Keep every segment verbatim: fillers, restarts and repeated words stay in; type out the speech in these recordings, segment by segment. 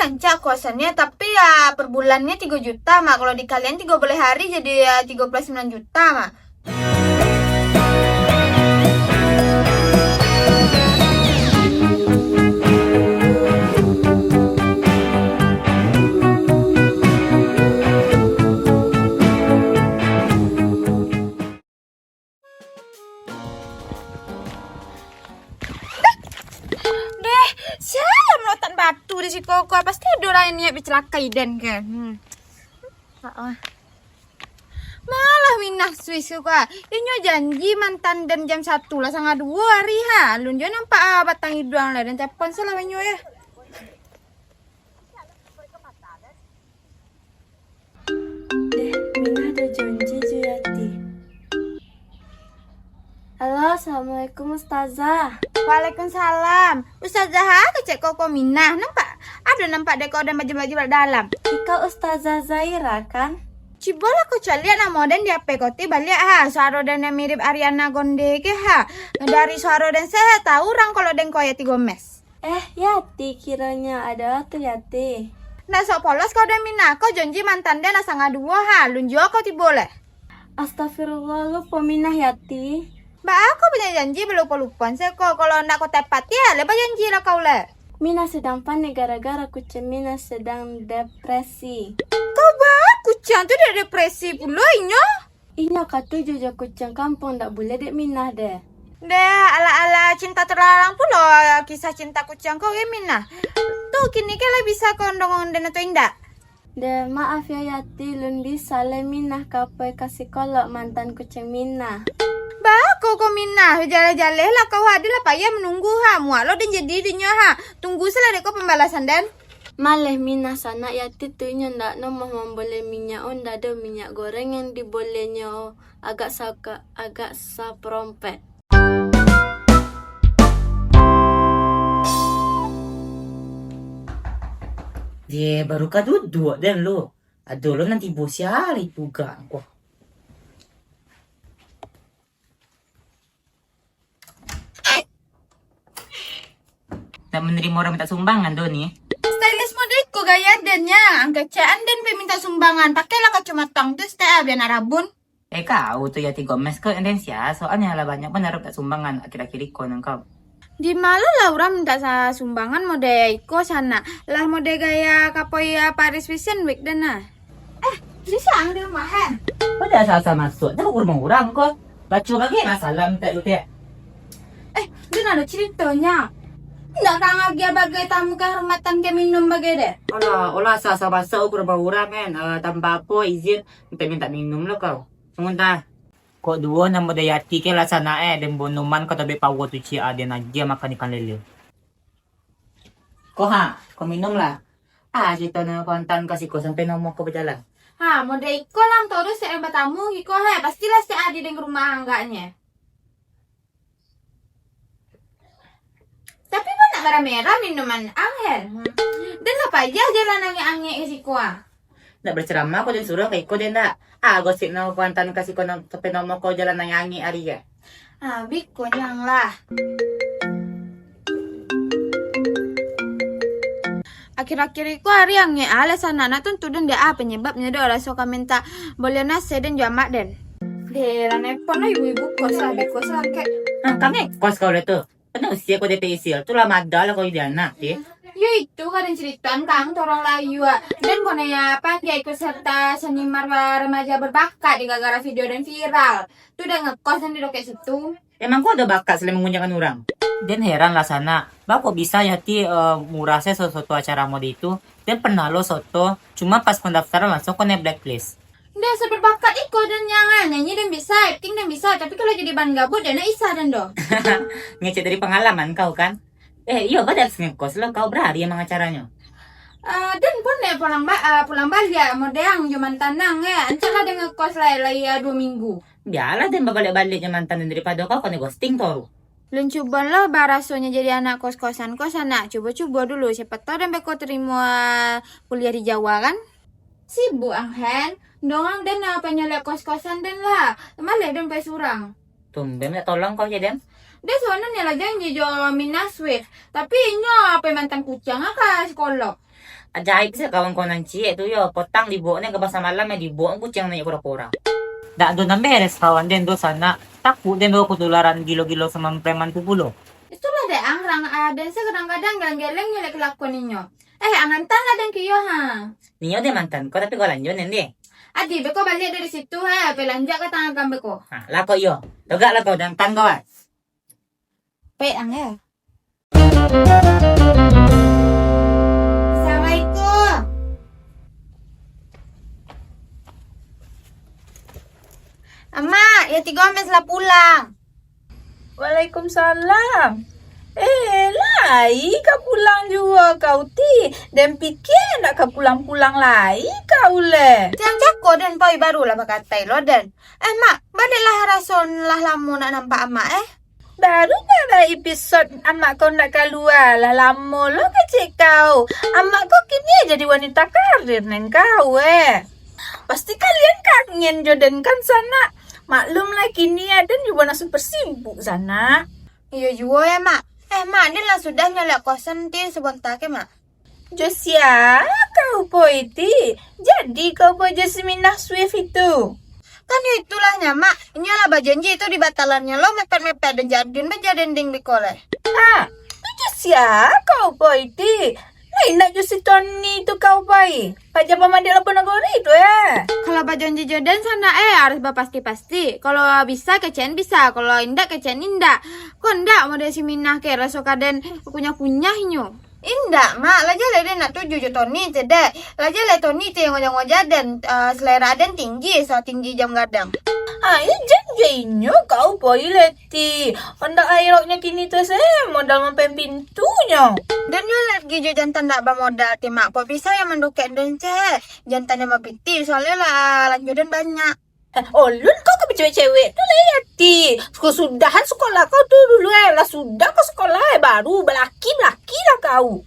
Rancak kosannyo, tapi ya per bulannyo tigo juta, Mak. Kalau dikalian tigo baleh hari jadi ya tigo puluah sambilan juta, Mak. Deh, sia lah malotak batu di siko ko. Pasti ado lah niat bicalakai den kan. Hmm. Malah Minah Swiss ko. Inyo janji mantan den jam satu lah satangah duo hari ha. Alun jo nampak ah, batang iduang lah, den telepon se lah inyo ya. Deh, Minah ado janji jo Yati. Halo, assalamualaikum Ustazah. Waalaikumsalam. Ustazah, ah, kecek kau ko Minah. Nampak? Ado nampak dek kau den bajebak-jebak dalam. Iko Ustazah Zaira, kan? Cubolah kau caliak namo den di H P kau ti baliak ha. Suaro den nan mirip Ariana Grande ke ha. Dari suaro den se ha, tahu urang kalau den ko Yati Gomez. Eh, Yati kironyo ado tu, Yati. Ndak sok polos kau den Minah, kau janji mantan den lah satangah duo ha, alun juo kau tibo leh. Astagfirullah, lupo Minah, Yati. Baa kau banyak janji balupo-lupoan se ko, kalau ndak kau tepati, aleh bajanji lah kau leh. Minah sadang panek gara-gara kuciang Minah sadang depresi. Kau baa kuciang tu dek depresi pulo inyo? Inyo katuju jo kuciang kampuang, dak buleh dek Minah deh. Deh, ala-ala cinta terlarang pulo kisah cinta kuciang kau, eh, Minah. Tu kini ke lah bisa kau ondong den atau indak? Deh, maaf ya Yati, lun bisa lai Minah ka pai ka sikolog mantan kuciang Minah. Baa kau ko Minah, jaleh-jaleh lah kau ha, lah payah manunggu ha, muak lo den jadi dinyo ha. Tunggu se lah dek kau pambalasan den. Maleh Minah sanak Yati tu inyo ndak namuah mamboleh minyak o, ndak ado minyak goreng yang dibolehnyo o, agak sa-, agak saparompet. Ye, baru ka duduak den lo. Ado lo nan tibo siari tu gak ko. Nak menerima orang minta sumbangan doh ni. Stylist model ko gaya den nya. Angkecek an den pai minta sumbangan. Pakailah kacamata ang tu, style bia nak rabun. Eh, kau tu Yati Gomez ko, den sia? Soalnya lah banyak pun minta sumbangan akhir-akhir iko nan kau. Di ma lo lah urang minta sa-, sumbangan model iko sanak. Lah model gaya kapoi Paris Fashion Week den nah. Eh, bisa ang di rumah, eh? Kau dah asal-asal masuk, dah ke rumah urang ko. Baco bagai masalah minta duit, eh? Eh, den ado caritonyo. Ndak ka ang agiah bagai tamu kahormatan ka minum bagai deh. Alah, alah, asal-asal masuk ke rumah urang kan. Eh, tanpa apo izin, minta-minta minum lo kau. Tunggu dah. Kok duo nan model Yati ke lah sanak eh, den bonuman kau tabek pawo tu ciek ah, den agiah makan ikan lele. Ko ha, ko minum lah. Ah, carito nan kontan ka siko sampai namo ko bajalan. Ha, model iko lah, taruih sek batamu iko, he, pastilah sek adi deng rumah anggaknyo. Tapi pun nak merah-merah minuman ang, he. Den lah payah jalan angek-angek ka siko, ah. Nak berceramah ko den suruah ka iko den dak? Ah, gosip no kuantan ka siko no, tapi nomo ko jalan angek-angek ari ya. Ah, biko nyang lah. Akhir-akhir iko ari angek ah, lah sanak nak tuntu den dek ah, penyebabnyo dek raso ka minta boleh nase den jo amak den. Deh, lah nepon lah ibu-ibu kos lah, beko sakek. Ah, kami kos kau dah tu. Pernah usia kau D P isil tu lah, madah lah kau jadi anak, ye. Yo itu, kadang ceritaan kang torong layu ah. Dan kono ya, panjai ikut serta seniman remaja berbakat di gara-gara video dan viral. Tu dah ngekos dan di lokasi situ. Emang kau ada bakat selain mengunjangkan orang? Den heran lah sanak, bako bisa Yati eh, murah se suatu acara mode itu. Den pernah lo soto, cuma pas pendaftaran langsung kau naik blacklist. Ndak seberbakat iko dan nyangan, nyanyi dan bisa, acting dan bisa, tapi kalau jadi ban gabut, dan ndak isah dan doh. Ngecek dari pengalaman kau kan? Eh, iyo, badan ngekos lo kau, berari emang acaranya? Ah, dan pun dek pulang ba ah, pulang baliak, model ang jo mantan ang, eh. Ancak lah den ngekos lai, lai ah, dua minggu. Biarlah den babalik-balik jo mantan den daripada kau kena ghosting toru. Lun cubo lo barasonyo jadi anak kos-kosan ko sanak. Cubo-cubo dulu, siapa tahu den beko terima ah, kuliah di Jawa kan? Sibuk ang hen. Dong ang den ah, panyaliak kos-kosan den lah. Maleh den pai surang. Tumben minta tolong kau je, Den. Den sabananyo lah janji jo Minah Swift, tapi inyo pai mantan kuciang ah ka sikolog. Ajaib se kawan-kawan nan ciek tu yo, potang dibaok ni ka pasar malam, yo dibaok kuciang naiak kura-kura. Dak ado nan beres kawan den tu sanak, takut den tu katularan gilo-gilo samo preman tu pulo. Itulah dek ang, rang, ah, den se kadang-kadang geleng-geleng nyo lek kelakuan inyo. Eh, ang antan lah den kiyo ha. Nio den mantan ko, tapi ko lanjo den deh. Adi, beko baliak dari situ ha, pe lanjak ka tangan kambeko. Ha, lah ko iyo. Togak lah ko, den antan ko ah. Pek ang ya. Assalamualaikum. Amak, yo tigo ames lah pulang. Waalaikumsalam. Eh, lai ka pulang juo kau ti? Den pikia ndak ka pulang-pulang lai kau leh. Siang cako den poi barulah bakatai lo den. Eh, Mak, baliaklah raso lah lamo nak nampak Amak, eh. Baru bara episod amak kau ndak kalua, lah lamo lo kecek kau. Amak kau kini jadi wanita karir neng kau, eh. Pasti kalian kangen jo den kan, sanak? Maklum lah, kini aden juo lah super sibuk, sanak. Iyo juo ya, Mak. Eh, Mak, den lah sudah nyalak kosan ti sabanta ke, Mak? Jo sia kau poi ti? Jadi kau poi jo si Minah Swift itu? Kan yo itulah nyo, Mak. Inyo lah bajanji tu dibatalannyo lo mepet-mepet den jadin baja dending beko leh. Ha, tu jo sia kau poi ti? Lah indak jo si Tony tu kau poi? Paja pamadik Labuan Nagori tu, eh. Kalau bajanji jo den sanak, eh, harus bapasti-pasti. Kalau bisa kecek an bisa, kalau indak kecek an indak. Kok ndak model si Minah ke, raso ka den kunyah-kunyah inyo. Indak, Mak. Lah jaleh den ndak tuju jo Tony ceh dek. Lah jaleh Tony ceh ngoja-ngoja den, eh, selera den tinggi, satinggi jam gadang. Ai, jan jo inyo kau poi leh ti. Ondak airoknyo kini tu se, modal mampeng pintunyo. Den yo lagi jo jantan ndak bamodal ti, Mak. Kok bisa yo mandukek den ceh? Jantan nan bapiti, soalnyo lah lanjo den banyak. Eh, olun kau ka bacewek-cewek tu lai ati. Sudah-sudahan sekolah kau tu dulu, eh. Lah sudah kau sekolah, eh, baru balaki-balaki lah kau.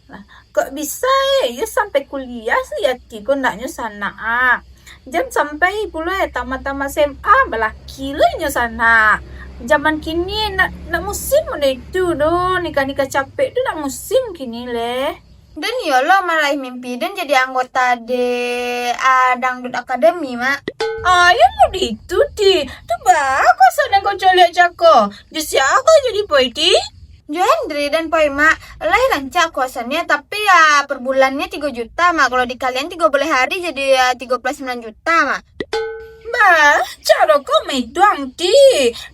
Nah, kok bisa, eh, yo sampai kuliah si ati ko ndaknyo sanak, ah. Jan sampai pulo, eh, tamat-tamat S M A balaki lo inyo sanak. Zaman kini nak, nak musim udah itu doh, nikah-nikah capek tu nak musim kini leh. Den iyo lo maraih mimpi den jadi anggota di, ah, Dangdut Academy, Mak. Ah, yo mode itu ti. Tu baa kok sadang kau caliak cako? Di sia kau jadi poi ti? Jo Hendri den poi, Mak. Lai rancak kosannyo, tapi, ah, per bulannyo tigo juta, Mak. Kalau dikalian tigo baleh hari jadi, ah, tigo puluah sambilan juta, Mak. Bah, caro kau maituang ti.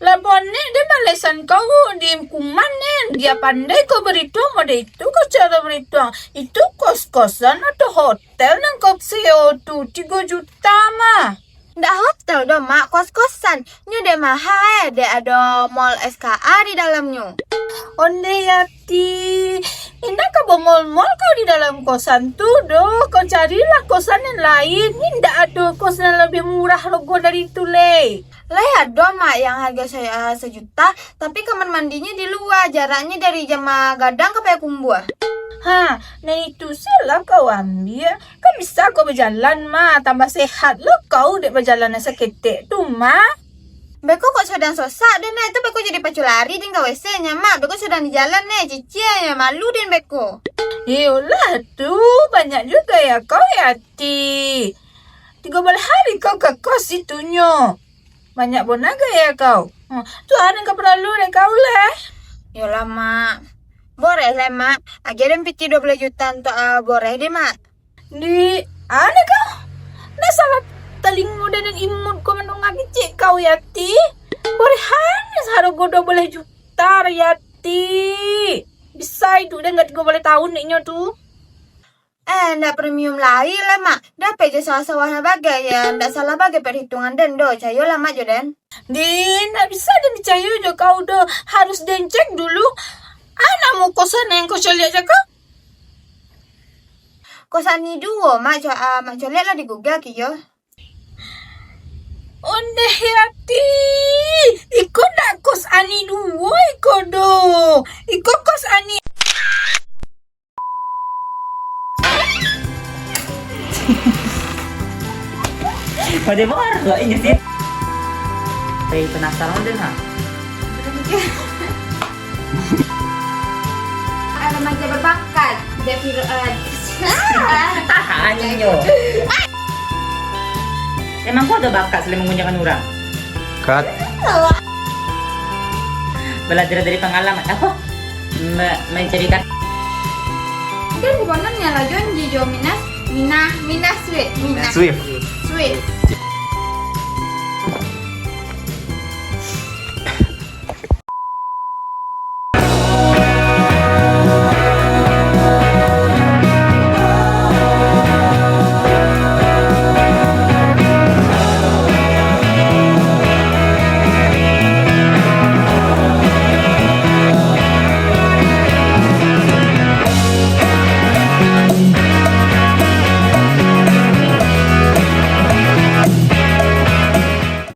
Lah bonek den balesan kau di kuman den. Dia pandai kau barituang, mode itu kau caro barituang. Itu kos-kosan atau hotel nan kau sewa tu tigo juta mah. Ndak hotel doh, Mak, kos-kosan. Nyo dek maha, eh, dek ado mall S K A di dalamnyo. Ondeh ati, indak ka bamol-mol kau di dalam kosan tu doh. Kau carilah kosan yang lain. Indak ado kos yang lebih murah rogo dari itu, leh. Lai ado, Mak, yang harga se-, ah, sejuta, tapi kamar mandinyo di lua, jaraknyo dari Jama Gadang ka Payakumbuah. Ha, nah itu salah kau ambiak. Kan bisa kau bajalan, mah. Tambah sehat lo kau dek bajalan nan saketek tu, mah. Beko kok sadang sosak den, nah. Itu beko jadi pacu lari den ka W C nyo, Mak. Beko sadang di jalan, eh. Cicia nyo, malu den beko. Iyolah tu, banyak juga ya kau ya, Ti. Tigo baleh hari kau ka kos situnyo. Banyak bona gaya kau. Hmm, tu ado nan ka paralu dek kau lah. Yolah, Mak. Boreh lah, Mak. Agiah den piti duo baleh juta untuak, ah, boreh deh, Mak. Di, ane kau? Ndak salah talingo dan imut kau mandonga kecek kau, Yati. Borehan saharago duo baleh juta, Yati. Bisa iduik den tigo baleh taun dek nyo tu. Eh, ndak premium lai lah, Mak. Dapek jo sawah-sawah nan bagai, ya. Ndak salah bagai perhitungan den doh. Cayolah, Mak, jo den. Di, ndak bisa den picayo jo kau doh. Harus den cek dulu. Ah, namo kosan nan kau caliak cako? Kos Ani duo, Mak, co-, ah, Mak caliak lah di Google, kiyo. Ondeh Yati, iko ndak kos Ani duo iko doh. Iko kos Ani. Pada marah lah ini sih. Saya penasaran deh, ha. Ada remaja berbakat. Dia viral, eh, Anyo. Emang kau ada bakat selain mengguncangkan orang? Cut. Belajar dari pengalaman apa? Me- mencari kata. Kan konon yang lah janji jo Minas, Minah, Minah Sweet, Minah Swift. Sweet.